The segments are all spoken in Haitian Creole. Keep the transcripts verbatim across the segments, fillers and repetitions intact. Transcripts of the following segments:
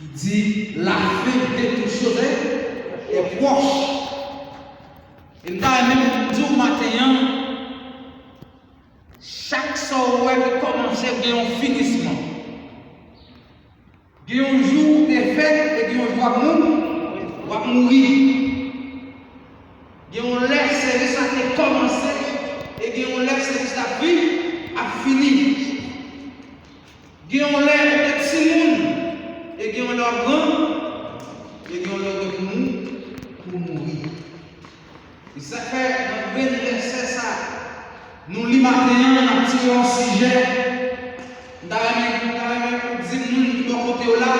Il dit, la fin de toutes choses est, est proche. E m ta renmen di w maten an, chak sa w wè ki kòmanse gen yon finisman. Gen yon jou ou te fèt e gen yon jou w ap mou-, w ap mouri. Gen yon lè sèvis la te kòmanse e gen yon lè sèvis la ap fi-, ap fini. Gen yon lè ou te timoun e gen yon lè w ap gran e gen yon lè ou gen pou mou-, pou mouri. E sa k fè nan grenn vèsè sa nou li maten an, n ap tire yon sijè. M ta renmen, m ta renmen pou di moun ki bò kote w la,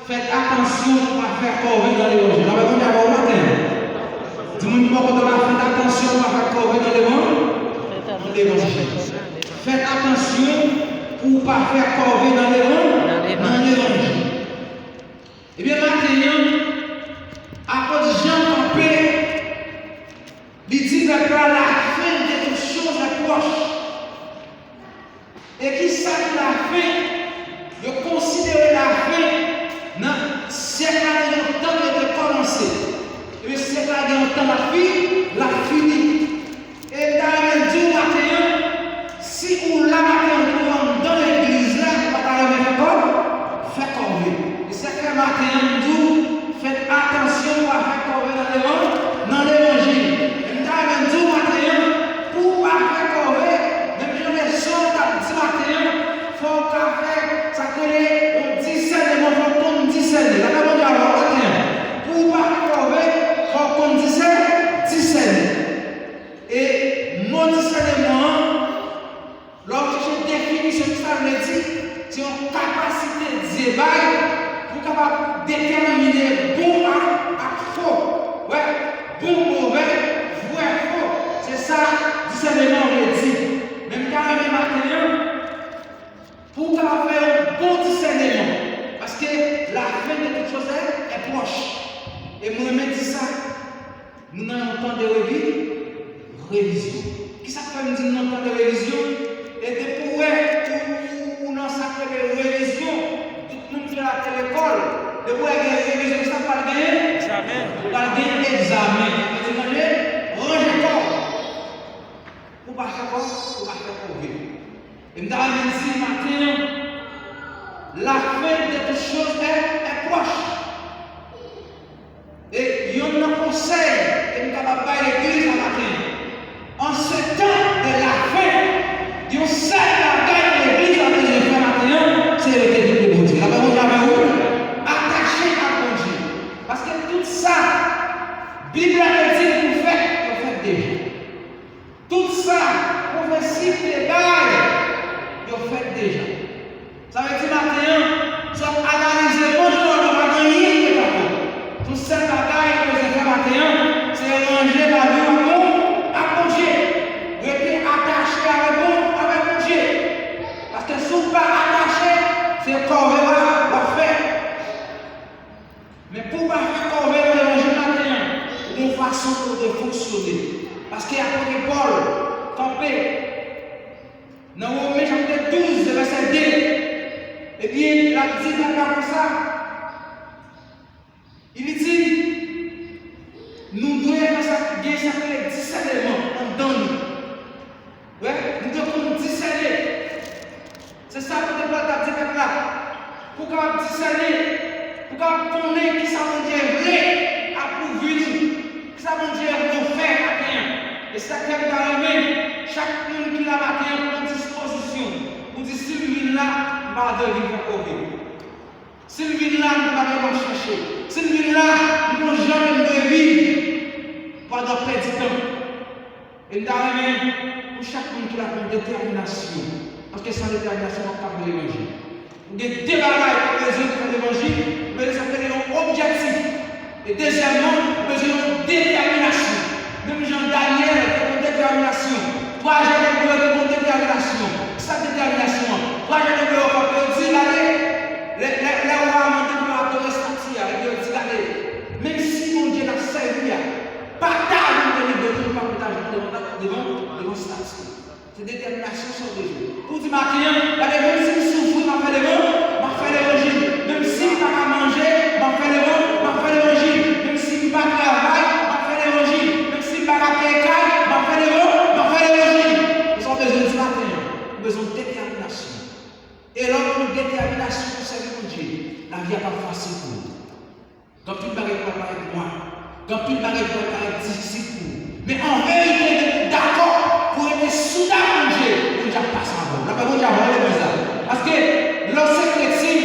fèt atansyon pou pa fè kòve nan levanjil. Lapè Bondye avè w maten an. Di moun ki bò kote w la, fèt atansyon pou pa fè kòve nan levan-, nan levanjil. Fèt atansyon pou pa fè kòve nan levan-, nan levanjil. Ebyen, maten an, apot Jan kanpe, li di pèp la, la fin de toutes choses est proche. E ki sa ki lafen? Yo konsidere lafen nan syèk la gen yon tan ke l te kòmanse. Ebyen, syèk la gen yon tan l ap fi-, l ap fini. E m ta renmen di w maten an, si ou la maten an, ou anndan legliz la, ou pa ta renmen fè kò-, fè kòve. E sa k fè maten an, m di w, fè atansyon pou w pa fè kòve nan levan-, nan levanjil. E m ta renmen di w maten an, pou w pa fè kòve, menm jan leson an t ap di maten an, fò w ka fè sa k rele yon disèneman, fò w konn disène. Lapè Bondye avè w maten an. Pou w pa fè kòve, fò w konn disè-, disène. E mo disèneman an, lè w chèche definisyon kisa l vle di, se yon kapasite Dye bay pou w kapab detèmine bon ak, ak fo. Wè, bon, movè, vrè, fo. Se sa disèneman vle di. Men m ta renmen maten an, pou w kapab fè yon bon disèneman, paske la fin de toutes choses est, est proche. E m renmen di sa, nou nan yon tan de revi-, revizyon. Kisa k fè m di nou nan tan de revizyon? E depi w wè ou, ou, ou nan sa k rele revizyon, tout moun ki rate lekòl, depi w wè gen revizyon, sa pral genyen? Egzamen. Pral gen egzamen. Sa vle di ranje, ranje kò w. Pou pa fè kò, pou pa fè kò vre. E m ta renmen di maten an, la fin de toutes choses est, est proche. E yonn nan konsèy ke m kapab bay legliz la maten an, en ce temps de la fin, yon sèl bagay ke legliz la bezwen fè maten an, se rete vin de Bondye. Lapè Bondye avè w. Atache ak Bondye. Paske tout sa Bib la te di pou fèt, yo fèt deja. Tout sa pwofesi te bay, yo fèt deja. Sa vle di maten an, si w ap analize monn nan, nou pa gen anyen ki te pa fèt. Tout sèl bagay nou bezwen fè maten an, se ranje lavi w ak Bon-, ak Bondye. Rete atache avèk Bon-, avèk Bondye. Paske si w pa atache, se kòve w ap fè. Men pou w pa fè kòve nan levanjil maten an, ou gon fason pou w dwe fonksyone. Paske apot Pòl kanpe nan Women chapit douz, vèsè de. Ebyen, l ap di bagay konsa. Li di, nou dwe fè sa, gen sa k rele disèneman anndan nou. Wi, nou dwe konn disène. Se sa apot Pòl t ap di pèp la. Pou w kapab disène, pou w kapab konnen kisa Bondye vle apwouvri nou, kisa Bondye vle w fè maten an. E sa k fè m ta renmen chak moun ki la maten an pran dispozisyon pou di, si m vin la, m pa dwe vin fè kòve. Si m vin la, m pa dwe al chèche. Si m vin la, m gon jan ke m dwe viv pandan pèdi tan. E m ta renmen pou chak moun ki la pran detèminasyon. Paske san detèminasyon, w p ap ka fè levanjil. Ou gen de bagay ou bezwen pou fè levanjil, ou bezwen sa k rele yon objektif. E dezyèmman, ou bezwen yon detèminasyon. Menm jan Danyèl te gen yon detèminasyon, twa jèn Ebre yo te gen yon detèminasyon. Sa detèminasyon an? Twa jèn Ebre yo kanpe, yo di, gade, lè, lè, lè wa a mande pou yo adore estati a, epi yo di, gade, menm si Bondye n ap sèvi a pa ta vin delivre nou, nou pa pou ta janm devan, devan, devan estati a. Se detèminasyon sa w bezwen. Pou w di maten an, gade, menm si m soufri, m ap fè levan-, m ap fè levanjil. Menm si m pa ka Gen anpil bagay ki pral parèt nwa. Gen anpil bagay ki pral parèt difisil pou ou. Men an verite, depi w dakò pou w rete sou dat Bondye, Bondye ap pase avè w. Lapè Bondye avè w, legliz la. Paske lè w se kretyen,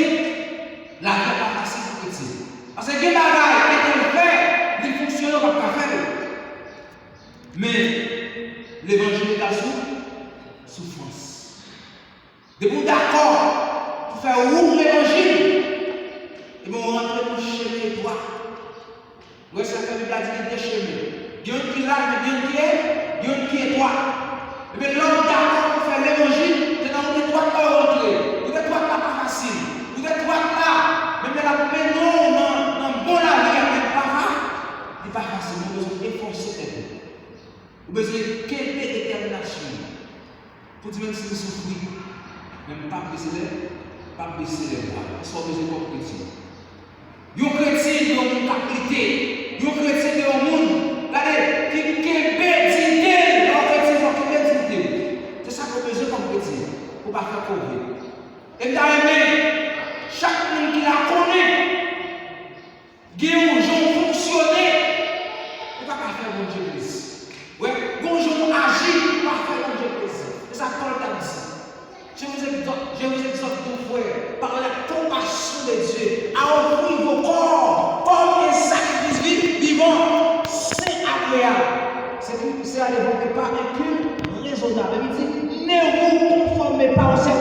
lavi a pa fasil pou kretyen. Paske gen bagay, lè w fè, li fonksyone, w p ap ka fè l. Men, levanjil egal sou soufrans. Depi w dakò pou fè wout levanjil, ebyen, w rantre nan chemen etwat. Ou wè sa ke Bib la di, gen de chemen. Gen youn ki laj, men gen youn ki e, gen youn ki etwat. Ebyen, lè w dakò pou fè levanjil, se nan wout etwat la w rantre. Wout etwat la pa fasil. Wout etwat la, menm lè l ap mennen w nan, nan bon lavi a, men li pa fa-, li pa fasil. Ou bezwen efòse tèt ou. Ou bezwen kenbe detèminasyon w pou di, menm si m soufri, men m p ap bese lè, p ap bese lè bra. Se sa w bezwen kòm kretyen. Yon kretyen se yon moun k ap lite. Yon kretyen se yon moun, gade, ki kenbe diyite l. Lè w kretyen, fò w kenbe diyite w. Se sa ke w bezwen kòm kretyen, pou w pa fè kòve. E m ta renmen chak moun ki la konnen gen yon jan w fonksyone, ou pa ka fè Bondye plezi. Wè, gen yon jan w aji, ou pa fè Bondye plezi. Se sa Pòl t ap di. Je vous exhorte, je vous exhorte donc, frères, par la compassion de Dieu, à offrir vos corps comme un sacrifice vi-, vivant, saint, agréable. C'est, c'est à votre repas un culte raisonnable. Li di, ne vous conformez pas au siècle,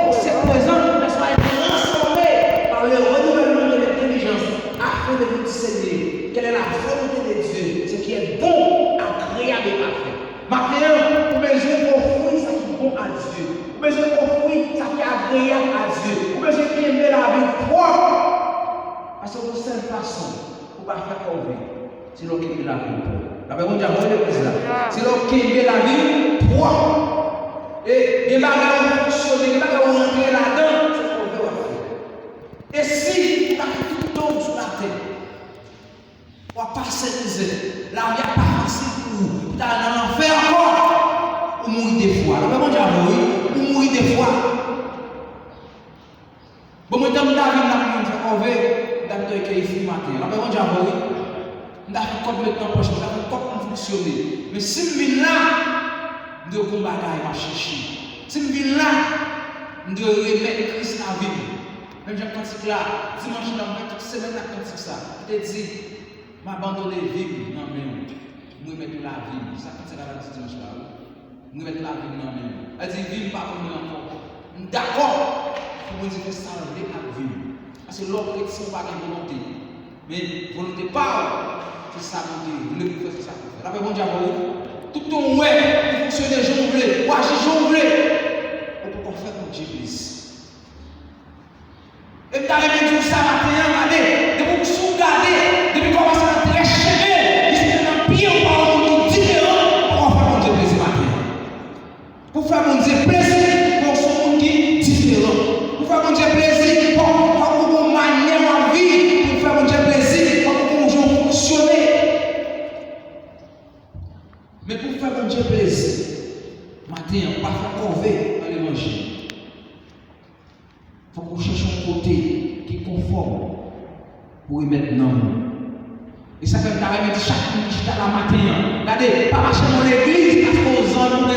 au siècle présent, mais soyez transformés par le renouvellement de l'intelligence, afin de vous discerner quelle est la volonté de Dieu, ce qui est bon, agréable et parfait. Maten an, ou bezwen ofri sa ki bon a Dye. Ou bezwen ofri sa ki agreyab a Dye. Ou bezwen kenbe lavi w pwòp. Paske yon sèl fason pou w pa fè kòve, se lè w kenbe lavi w pwòp. Lapè Bondye avè w, legliz la. Se lè w kenbe lavi w pwòp. E gen bagay ou fonksyone, gen bagay ou rantre ladan, se kòve w ap fè. E si ou ta fè tout tan w sou latè, w ap pase mizè, lavi a pa fasil pou ou, ou ta al nan lanfè ankò, ou mouri de fwa. Lapè Bondye avè w, wi, ou mouri de fwa. Bon, mwen, tann m ta vin la pou mwen fè kòve, m ta pito kèyi fwi maten an. Lapè Bondye avè w, wi. M ta fè kòb met nan pòch mwen, m ta fè kòb pou m fonksyone. Men si m vin la, m dwe gon bagay m ap chèche. Si m vin la, m dwe remèt Kris lavi m. Menm jan kantik la, dimanch la, m fè tout semèn ak kantik sa. Li te di, m abandone vi m nan men w. M remèt ou lavi m. Sa kantik la di dimanch la, wi. M remèt lavi m nan men w. Sa di, vi m pa pou mwen ankò. M dakò pou Bondye fè sa l vle ak vi m. Paske lè w kretyen, ou pa gen volonte. Men volonte pa w, se sa Bondye vle pou w fè, se sa pou w fè. Lapè Bondye avè w, wi. Tout tan w wè, ou fonksyone jan w vle, ou aji jan w vle, ou poko fè Bondye plezi. E m ta renmen di w sa maten an, gade, depi w, si w gade, depi kòmanse nan trè chemen, jiska nan pye w pa yon moun ki diferan, ou poko fè Bondye plezi maten an. Pou fè Bondye plezi, fò w se yon moun ki diferan. Pou fè Bondye plezi, fò, fò w gon manyè w ap viv. Pou fè Bondye plezi, fò w gon jan w fonksyone. Men pou fè Bondye plezi, maten an, ou pa fè kòve nan levanjil. Fòk ou chèche yon kote ki konfòm pou remèt nanm ou. E sa fè m ta renmen di chak moun ki chita la maten an, gade, pa mache nan legliz paske w zanmi, w